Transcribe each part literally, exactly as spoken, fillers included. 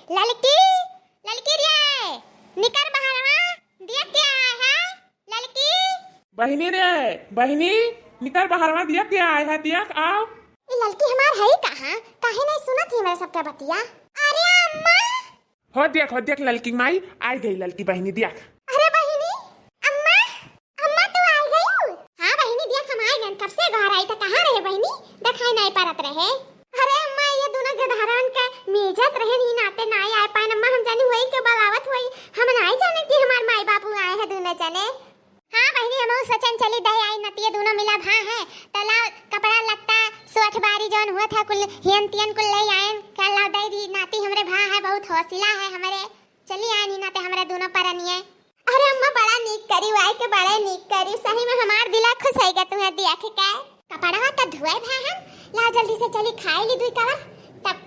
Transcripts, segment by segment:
ललकी, ललकी रे, निकर बहरवा, देख के आए है, ललकी। बहिनी रे, बहिनी, निकर बहरवा, देख के आए है, देख, आओ। ई ललकी हमार है कहाँ? काहे नहीं सुनत ही मेरे सबके बतिया? अरे अम्मा! हो देख, हो देख, ललकी माई, आई गई ललकी बहिनी, देख। अरे बहिनी, अम्मा, अम्मा, तू आ गयू? हाँ बहिनी, देख हम आ गयन। कब से घर आई त कहाँ रहे बहिनी? देखाई नहीं परत रहे। अरे अम्मा, ये दुनो गदहरन के मेजत रहे, ई नाते नाई आए पाएन। अम्मा, हम जानी होई के बलावत होई, हम नाई जाने कि हमार माई बापू आए हैं दुनो जने। हाँ बहिनी, हमहू सोचन चली दे आई नतिये दुनो मिला भा है, त ला कपड़ा लत्ता सोठ बारी जौन हुआ था कुल हियन तियन कुल ले आएन, कल ला दे दी नाती हमरे भा है, बहुत हौसला है हमरे। चली आनी ना ते हमरे दुनो परनिये। अरे अम्मा, बड़ा नीक करी, वाई के बड़ा नीक करी, सही में हमार दिला खुश होइगा तुम्हें देख के। कपड़वा त धुए भा हम, ला जल्दी से चली खाई ली दुई कवर, तब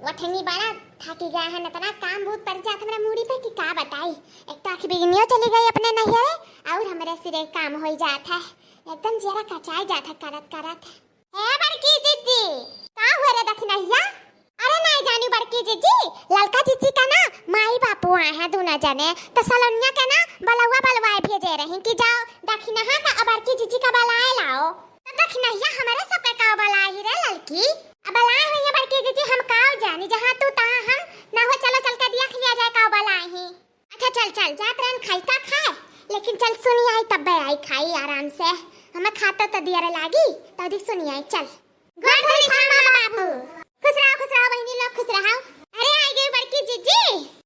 ओठनी बड़ा थाकी गया है, इतना काम बहुत पड़ जात हमरे मूड़ी पे कि का बताई। एक तो आँख बिगनियो चली गई अपने नैहरे, और हमरे सिरे काम होई जात है, एकदम जियरा कचाई जात है करत करत। ए बड़की जिज्जी, का हुआ रे दखिनहिया? अरे नाई जानी बड़की जिज्जी, ललका जिज्जी का ना माई बापू आए हैं दुनो जने, तो सलोनिया के ना बलौआ बलवाए भेजे रही कि जाओ दखिनहा का आ बड़की जिज्जी का बलाए लाओ। तो दखिनहिया हमरे सबके का बलाए ही रे ललकी? अब बलाए हुई है बड़की जिज्जी, हम का जानी, जहाँ तू तहाँ हम ना हो, चलो चल के देख लिया जाए का बलाए ही। अच्छा चल चल, जात रहन खाई का खाए, लेकिन चल सुनी आई तब्बे आई खाई आराम से। हमें खातो तो दियर लागी, तो अधिक सुनी आई, चल। गोड़ धरी छामा बाबू। खुश रहो, खुश रहो बहिनी लोग, खुश रहो। अरे आई गई बड़की जिज्जी।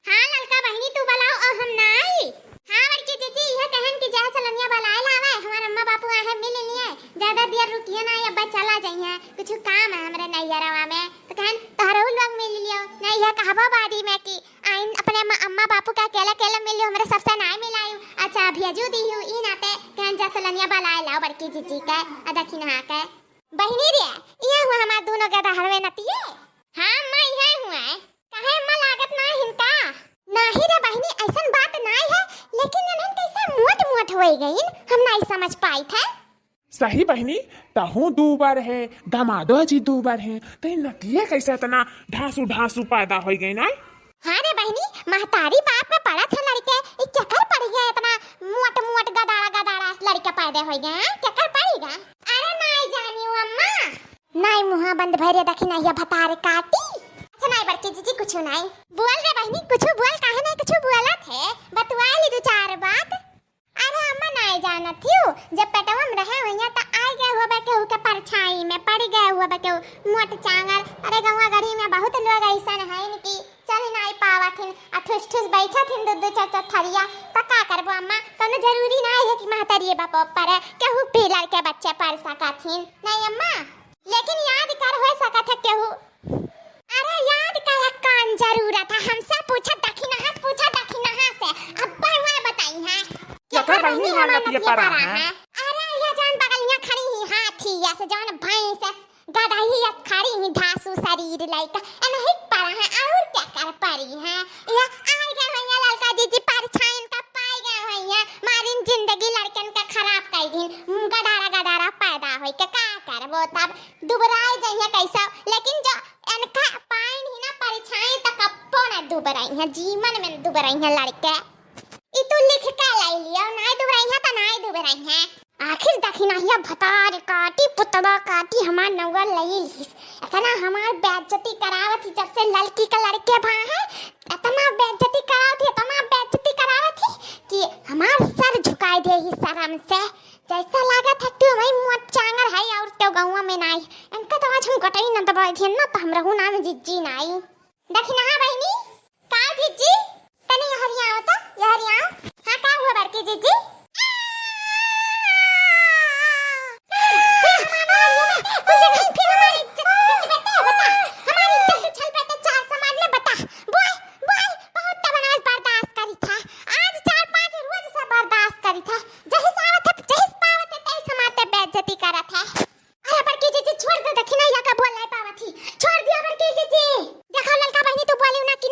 हाँ ललका बहिनी तू बुलाओ और हम ना आई। हाँ बड़की जिज्जी, यह कहन कि जहाँ सलोनिया बुलाए लावे, हमार अम्मा बापू आए हैं मिल लिए, ज्यादा देर रुकिए ना, अब चला जाइए, कुछ काम है हमरे नैहरवा में। तो कहन तोहरो लोग मिल लियो, नहीं यह कहबो बादी में कि आइन अपने म-, अम्मा बापू के अकेला अकेला मिलियो, हमरे सबसे नाय मिलायू। अच्छा, भेजू दिहू, ई नाते कहन जा सलोनिया बलाए लाओ बड़की जिज्जी के, आ दखिनहा के। बहिनी रे, इहे हुआ हमार दुनो गदहरवे नतिये। हाँ अम्मा, इहे हुआ है। काहे अम्मा, लागत ना हिनका? नाही रे बहिनी, ऐसन बात नाय है, लेकिन इन्हन कैसे मोट मोट होई गइन, हम नाय समझ पाइत है। सही बहिनी, तहूँ दूबर है, दमादो जी दूबर है, तो ई नतिये कैसे इतना ढांसू ढांसू पैदा होई गइन ना? हाँ रे बहिनी, महतारी बाप में पड़त है लड़के, ई केकर पड़ी गए इतना मोट मोट गदाड़ा गदाड़ा लड़के पैदा होई गए हैं, केकर पड़ी गए? अरे नाई जानी अम्मा। नाई मुँहा बंद भरे दखिनहिया भतार काटी। अच्छा नाई बड़की जिज्जी कुछ नाई। बोल रे बहिनी, कुछ बोल, काहे नाई कुछ बोलत है, बतुआ ली दो चार बात। अरे अम्मा नाई जानत हियो, जब पेटवा में रहे हुइया त आइ गए हुआ केहू के परछाई में, पड़ गए हुआ केहू मोट चांगर। अरे गौवा गढ़ी में बहुत लोग ऐसन है कि चल नाई पावत हिन, आ ठुस ठुस बैठत हिन दू दू चार चार थरिया। त का करबो अम्मा, कौनो जरूरी नाई है कि महतरिये बाप पर केहू भी लड़के बच्चे पड़ सकत हिन, नाई अम्मा? लेकिन याद कर हो सकत है केहू। अरे याद कर, कौन जरूरत है हमसे पूछा दखिनहा से, पूछा दखिनहा से। अब्बे वह बताई है। केकर केकर बहिनी बहिनी हमार हमार नतिया नतिया परा परा है? है? अरे ये जान बगलिया खड़ी ही हाथी यस, जान भैंस यस, गदही यस खड़ी ही धांसू शरीर लइका। एनही परा है और केकर परी है? ये आइ गए भैया ललका जिज्जी परछाइन का पाई गए भैया। मारिन जिंदगी लड़कन का खराब कर दिन। गदारा गदारा पैदा होई के का करबो तब? दुबराए जइहे कैसा, लेकिन जो इनका पाइन ही ना परछाई त कप्पो ना दुबराई है, जीवन में दुबराई है लड़के। ई तू लिख के लाई लियो, नाई दुबराई है त नाई दुबराई है। आखिर दखिनहिया भतार काटी, पुतवा काटी, हमार नौआ लई लीस। इतना हमार बेइज्जती करावत ही, जब से ललकी के लड़के भा है, इतना बेइज्जती करावत ही, इतना बेइज्जती करावत ही कि हमार सर झुकाई दे ही शर्म से। जैसा लागत है कि वही मोट चांगर है और तो गौवा में नाई। इनका तो आज हम गटई न दबाई दिहन ना, तो हम रहू नाम जिज्जी नाई। दखिनहा बहिनी, का जिज्जी? तनी यहरिया आओ तो, यहरिया आओ। हाँ, का हुआ बड़की जिज्जी? फिर हमारी इज्जत, बता, बता, हमारी इज्जत उछल पे तो चार समाज में बता। बोल, बोल, बहुत तब अनाज बर्दाश्त करी था। आज चार पाँच रोज से बर्दाश्त करी था। जहिस आवत है, जहिस पावत है, तहिस हमार ते बेइज्जती करत है। अरे बड़की जिज्जी छोड़ दे, दखिनहा का बोल नहीं पावत ही। छोड़ दिया बड़की जिज्जी। देखो ललका बहिनी, तू बोली ना कि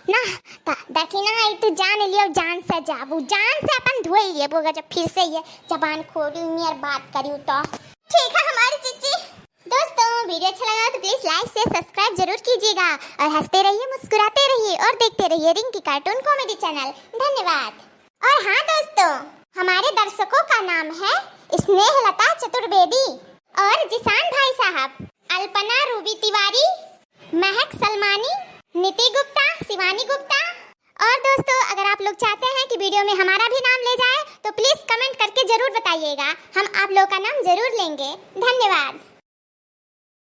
ना, त देखी ना, ई तू जान लियो, जान से जाबू, जान से अपन धोई लेबू, अगर जब फिर से ये जबान खोली नियर बात करियो तो। ठीक है हमारी जीजी। दोस्तों, video अच्छा लगा हो तो please like से subscribe जरूर कीजिएगा और हंसते रहिए, मुस्कुराते रहिए और देखते रहिए रिंकी cartoon comedy channel। धन्यवाद। और हाँ दोस्तों, हमारे दर्शकों का नाम है स्नेहलता चतुर्वेदी और जिशान भाई साहब, अल्पना रूबी तिवारी, महक सलमानी, नीति गुप्ता, शिवानी गुप्ता। और दोस्तों, अगर आप लोग चाहते हैं कि video में हमारा भी नाम ले जाए तो please comment करके जरूर बताइएगा, हम आप लोग का नाम जरूर लेंगे। धन्यवाद।